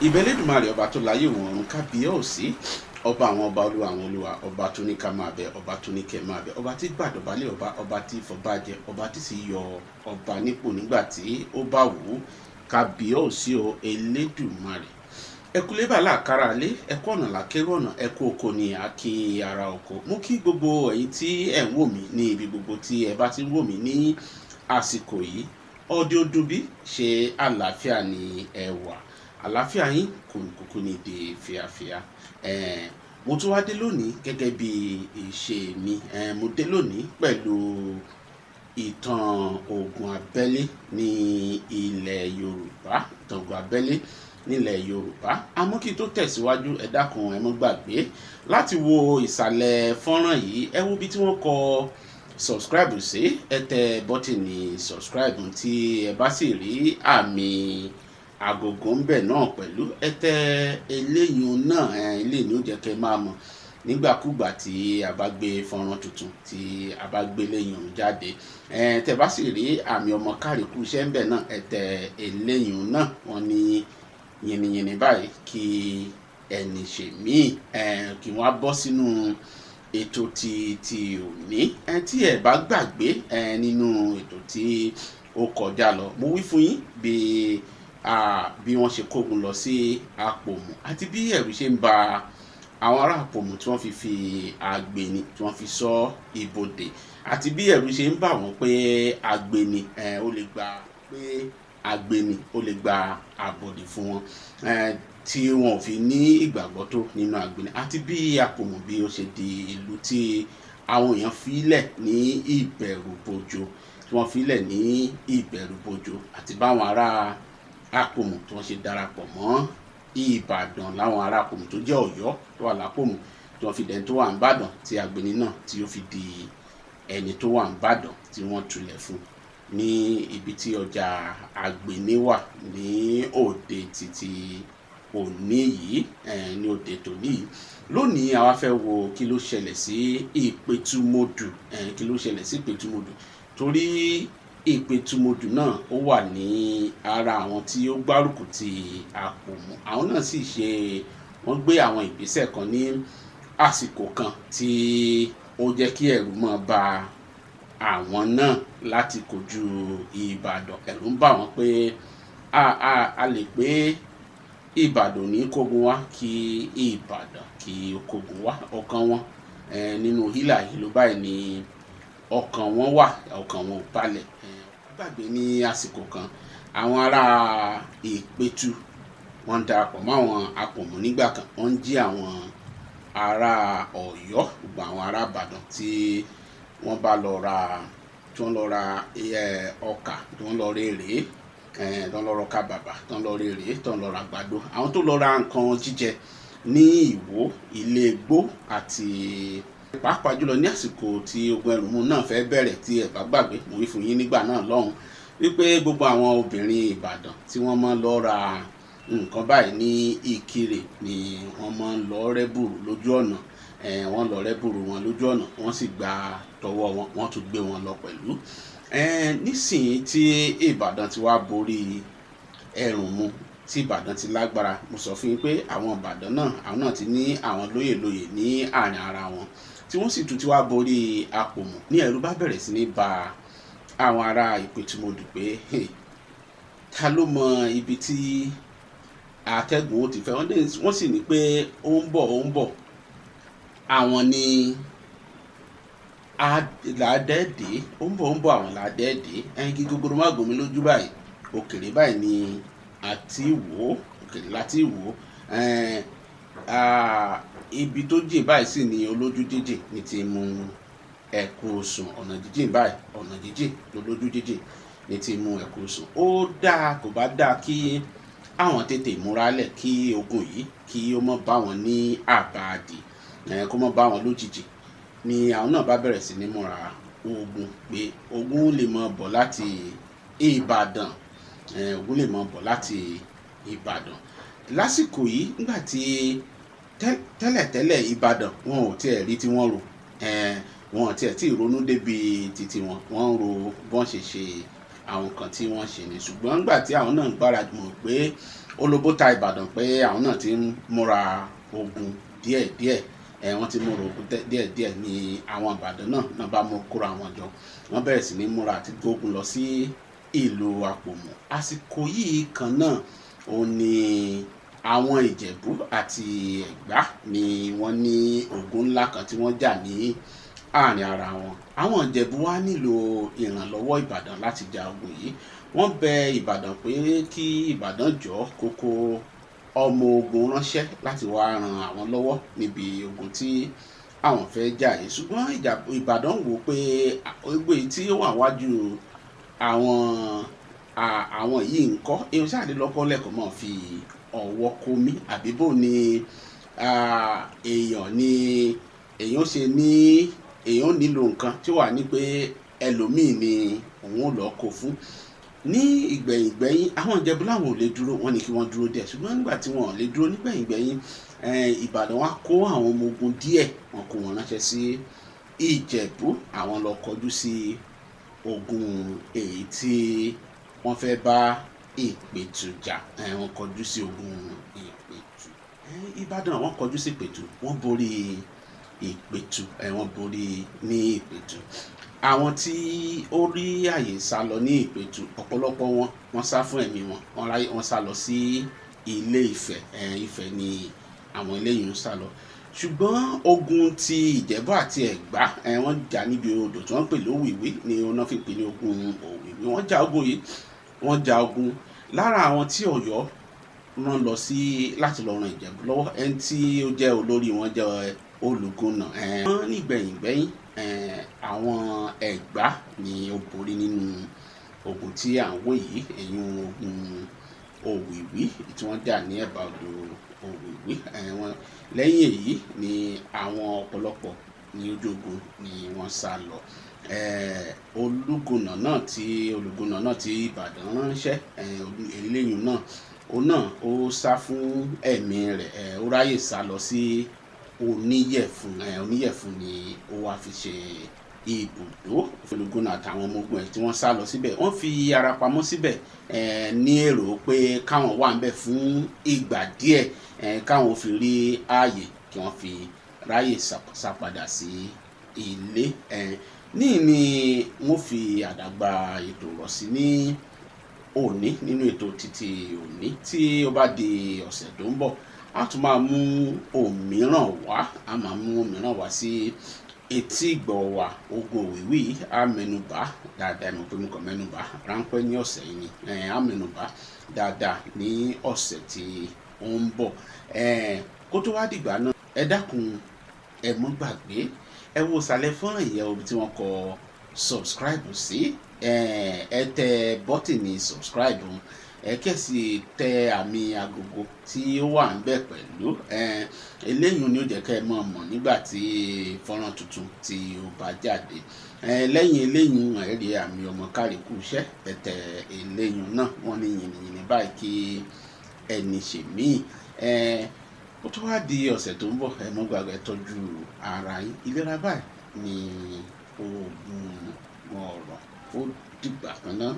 Ìbẹ̀lẹ́dùmarè ọba tó láyé òun ọ̀run, kábíyèsí, ọba àwọn ọba, olúwa àwọn olúwa, ọba tó ní ká máa bẹ, ọba tó ní kẹ máa bẹ, ọba tí gbàdọ̀bálẹ̀ ọba, ọba tí fọba jẹ, ọba tí sì yọ ọba nípò nígbà tí ó bá wù ú. Kábíyèsí o, Elédùmarè. Ẹkú lébà láàkárà lé, ẹkú ọ̀nà làkérò ọ̀nà, ẹkú oko ni àkí ara oko. Mú kí gbogbo ẹ̀yin tí ẹ̀ ń wò mí ní ibi gbogbo tí ẹ bá ti ń wò mí ní àsìkò yìí. Ọdẹ odùbí, ṣe àlàáfíà ni ẹ wà? Àlàáfíà yín kò kúkú ní di fíafíà. Mo tún wá dé lónìí gẹ́gẹ́ bí ìṣe mi. Mo dé lónìí pẹ̀lú ìtàn ogun abẹ́lé ní ilẹ̀ Yorùbá, ìtàn ogun abẹ́lé nílẹ̀ Yorùbá. Àmọ́ kí n tó tẹ̀síwájú, ẹ dákun, ẹ má gbàgbé láti wo ìsàlẹ̀ fọ́nrán yìí. Ẹ wo bí tí wọ́n kọ subscribe sí, ẹ tẹ bọ́tìnì subscribe. Tí ẹ bá sì rí àmì agogo ń bẹ̀ náà pẹ̀lú, ẹ tẹ eléyìí náà. Eléyìí ni ó jẹ́ kẹ́ ẹ máa mọ̀ nígbàkúgbà tí a bá gbé fọ́nrán tuntun, tí a bá gbé léyìn òun jáde. Tẹ bá sì rí àmì ọmọ kárìkú iṣẹ́ ń bẹ̀ náà, ẹ tẹ eléyìí náà. Wọ́n ní yìnyínyìnyín báyìí kí ẹnì ṣe míì. Kí wọ́n á bọ́ sínú ètò ti òní. Tí ẹ bá gbàgbé, nínú ètò tí ó kọjá lọ, mo wí fún yín bí wọ́n ṣe kógun lọ sí Àpòmù àti bí ẹ̀rù ṣe ń ba àwọn ará Àpòmù tí wọ́n fi Àgbèní tí wọ́n fi sọ ibodè, àti bí ẹ̀rù ṣe ń bà wọ́n pé Àgbèní ó lè gba, pé Àgbèní ó lè gba àbọ̀dè fún wọn, tí wọn ò fi ní ìgbàgbọ́ tó nínú Àgbèní, àti bí Àpòmù bí ó ṣe di ìlú tí àwọn èèyàn fi lẹ̀ ní ìbẹ̀rùbojo, tí wọ́n fi lẹ̀ ní ìbẹ̀rùbojo, àti báwọn ará Àpòmù tí wọ́n ṣe darapọ̀ mọ́ Ìbàdàn, láwọn ará Àpòmù tó jẹ́ Ọ̀yọ́ tó wà lápòmù tí wọ́n fi dẹni tó wà n'Ìbàdàn, tí Àgbèní náà tí ó fi di ẹni tó wà n'Ìbàdàn, tí wọ́n tulẹ̀ fún ní ibi tí ọjà Àgbèní wà ní òde títí òní yìí, ní òde tòní yìí. Lónìí, àwa fẹ́ wo kí ló ṣẹlẹ̀ sí Ìpẹ̀tùmọdù. Kí ló ṣẹlẹ̀ sí Ìpẹ̀tùmọdù? Torí Ìpẹ̀tùmọdù náà ó wà ní ara àwọn tí ó gbárùkù ti Àpòmù. Àwọn náà sì ṣe, wọ́n gbé àwọn ìgbésẹ̀ kan ní àsìkò kan tí ó jẹ́ kí ẹ̀rù máa ba àwọn náà láti kojú Ìbàdàn. Ẹ̀rù ń bà wọ́n pé a lè pé Ìbàdàn ní kógun wá, kí Ìbàdàn kí ó kógun wá. Ọkàn wọn nínú hílà yìí ló báyìí ní ọkàn wọn wà, ọkàn wọn ò balẹ̀. Gbàgbé ní àsìkò kan, àwọn ará Ìpẹ̀tù wọ́n ń darapọ̀ mọ́ àwọn Àpòmù nígbà kan. Wọ́n ń jí àwọn ará Ọ̀yọ́, gbogbo àwọn ará Ìbàdàn tí wọ́n bá lọ ra, tí wọ́n lọ ra ọkà, tí wọ́n lọ rèé, tí wọ́n lọ rọka bàbà, tí wọ́n lọ rèé, tí wọ́n lọ ra àgbàdo, àwọn tó lọ ra nǹkan jíjẹ ní Ìwó, Ilé Igbó, àti pàápàá jùlọ ní àsìkò tí ogun Ẹrùnmú náà fẹ́ bẹ̀rẹ̀. Tí ẹ bá gbàgbé, mo wí fún yín nígbà náà lọ́hùn wípé gbogbo àwọn obìnrin Ìbàdàn tí wọ́n máa ń lọ ra nǹkan báyìí ní Ìkirè ni wọ́n máa ń lọ rẹ́bùrú lójú ọ̀nà. Wọ́n lọ rẹ́bùrú wọn lójú ọ̀nà, wọ́n sì gba tọwọ́ wọn, wọ́n tún gbé wọn lọ pẹ̀lú. Nísìnyí tí Ìbàdàn ti wá borí Ẹrùnmú, tí Ìbàdàn ti lágbára, mo sọ fún yín pé àwọn Ìbàdàn náà, àwọn náà ti ní àwọn lóyè lóyè ní àárín ara wọn, tí wọ́n sì tún ti wá borí Àpòmù, ní ẹ̀rù bá bẹ̀rẹ̀ sí ní ba àwọn ará Ìpẹ̀tùmọdù pé ta ló mọ ibi tí atẹ́gùn ó ti fẹ́. Wọ́n sì ní pé ó ń bọ̀, ó ń bọ̀. Àwọn ní làádẹ́ẹ̀dẹ́, ó ń bọ̀, ó ń bọ̀, àwọn làádẹ́ẹ̀dẹ́. Ẹyin kí gogoro má gùn mí lójú báyìí, òkèrè báyìí ni àti wò, òkèrè láti wò. Ibi tó jìn báyìí sì ni olójú jíjìn ní ti mú ẹ̀kú sùn. Ọ̀nà jíjìn báyìí, ọ̀nà jíjìn lolójú jíjìn ní ti mú ẹ̀kú sùn. Ó dáa, kò bá dáa kí àwọn tètè múra lẹ̀ kí ogun yìí kí ó má bá wọn ní àbáàdì, kó má bá wọn lójijì. Ni àwọn náà bá bẹ̀rẹ̀ sí ní múra ogun pé ogun lè máa bọ̀ láti Ìbàdàn, ogun lè máa bọ̀ láti Ìbàdàn lásìkò yìí. Nígbà tí tẹ́lẹ̀tẹ́lẹ̀ Ìbàdàn wọn ò tiẹ̀ rí tí wọ́n rò, wọn ò tiẹ̀ tí ì ronú débi títí wọn, wọ́n ń ro bọ́n ṣe ṣe àwọn nǹkan tí wọ́n ṣe ni. Ṣùgbọ́n nígbà tí àwọn náà ń gbáradì mọ̀ pé Olóbó ta Ìbàdàn pé àwọn náà ti ń múra ogun díẹ̀díẹ̀. Wọ́n ti múra ogun díẹ̀díẹ̀ ní àwọn Ìbàdàn náà náà bá mú kóra wọn jọ, wọ́n bẹ̀rẹ̀ sí ní múra àti gbógun lọ sí ìlú Àpòmù. Àsìkò yìí kan náà ó ní àwọn Ìjẹ̀bú àti Ẹ̀gbá ni wọ́n ní ogun ńlá kan tí wọ́n jà ní àárín ara wọn. Àwọn Ìjẹ̀bú wá nílò ìrànlọ́wọ́ Ìbàdàn láti ja ogun yìí. Wọ́n bẹ Ìbàdàn pé kí Ìbàdàn jọ̀ọ́ kó kó ọmọ ogun ránṣẹ́ láti wá ran àwọn lọ́wọ́ níbi ogun tí àwọn fẹ́ jà yìí. Ṣùgbọ́n Ìbàdàn wò pé gbogbo èyí tí ó wà wájú àwọn yìí ń kọ́, èèyàn ṣáà lè lọ́kọ́ lẹ́kọ̀ọ́ máa fi ọwọ́ kó mi, àbí bò ní èèyàn ni èèyàn ṣe ní èèyàn nílò nǹkan tí ó wà ní pé ẹlòmíì ni òun ò lọ kó fún. Ní ìgbẹ̀yìngbẹ̀yìn àwọn Ìjẹ̀bú làwọn ò lè dúró, wọ́n ní kí wọ́n dúró díẹ̀. Ṣùgbọ́n nígbà tí wọ́n ò lè dúró nígbẹ̀yìngbẹ̀yìn, Ìbàdàn wá kó àwọn ọmọ ogun díẹ̀, wọ́n kó wọn ránṣẹ́ sí Ìjẹ̀bú. Àwọn lọ kọjú sí ogun èyí tí wọ́n fẹ́ bá Ìpẹ̀tù jà. Wọ́n kọjú sí ogun Ìpẹ̀tù. Ìbàdàn wọ́n kọjú sí Ìpẹ̀tù, wọ́n borí Ìpẹ̀tù, wọ́n borí ní Ìpẹ̀tù. Àwọn tí ó rí àyè sá lọ ní Ìpẹ̀tù, ọ̀pọ̀lọpọ̀ wọn wọ́n sá fún ẹ̀mí wọn, wọ́n ráyè wọ́n sá lọ sí Ilé Ifẹ̀. Ifẹ̀ ni àwọn eléyìí ń sá lọ. Ṣùgbọ́n ogun ti Ìjẹ̀bú àti Ẹ̀gbá, wọ́n jà níbi odò tí wọ́n ń pè lówìwí ni wọ́n fi pè ní ogun Òwìwí. Wọ́n jà ogun yìí, wọ́n jà ogun. Lára àwọn tí Ọ̀yọ́ rán lọ sí láti lọ ran Ìjẹ̀bú lọ́wọ́, ẹni tí ó jẹ́ olórí wọn jẹ́ Olùgúnà. Wọ́n nígbẹ̀yìngbẹ̀yìn, àwọn Ẹ̀gbá ni ó borí nínú ogun tí à ń wò yìí, èyí ogun Òwìwí tí wọ́n jà ní ẹ̀bá odò Òwìwí. Wọ́n lẹ́yìn èyí ni àwọn ọ̀pọ̀lọpọ̀ ní ojú ogun ni wọ́n sá lọ. Olúgunà náà tí Ìbàdàn ránṣẹ́, eléyìí náà òun náà ó sá fún ẹ̀mí rẹ̀, ó ráyè sá lọ sí Oníyẹ̀fun. Oníyẹ̀fun ni ó wá fi ṣe ibùdó. Olúgunà àtàwọn ọmọ ogun ẹ̀ tí wọ́n sá lọ síbẹ̀, wọ́n fi ara pamọ́ síbẹ̀ ní èrò pé káwọn wà níbẹ̀ fún ìgbà díẹ̀, káwọn fi rí ààyè kí wọ́n fi ráyè sá padà sí ilé. Ní ní wọ́n fi àdàgbà ètò rọ̀ sí ní òní nínú ètò títí òní. Tí ó bá di ọ̀sẹ̀ tó ń bọ̀, a tún máa mú òmíràn wá, a máa mú òmíràn wá sí etí ìgbọ̀ wa. Ogun Òwìwí a mẹ́nubà dáadáa, mo pé mo kàn mẹ́nubà ráńpẹ́ ní ọ̀sẹ̀ yìí ni, a mẹ́nubà dáadáa ní ọ̀sẹ̀ tí ó ń bọ̀. Kó tó wá dìgbà náà, ẹ dákun, ẹ mọ́ gbàgbé, ẹ wo ìsàlẹ̀ fọ́nrán yẹn ibi tí wọ́n kọ subscribe sí, ẹ tẹ bọ́tìnì subscribe, ẹ kẹ́sì tẹ àmì agogo tí ó wà ń bẹ̀ pẹ̀lú. Eléyìí ni ó jẹ́ kẹ́ ẹ mọ̀ mọ̀ nígbà tí fọ́nrán tuntun tí ó bá jáde. Lẹ́yìn eléyìí ẹ rí àmì ọmọ kárí kú iṣẹ́, ẹ tẹ eléyìí náà. Wọ́n ní yìnyín báyìí kí ẹni ṣe míì. Ó tún wá di ọ̀sẹ̀ tó ń bọ̀, ẹ mọ́ gbàgbé tọ́jú ara yín. Ìlera báyìí ni oògùn ọ̀rọ̀. Ó dìgbà kan náà.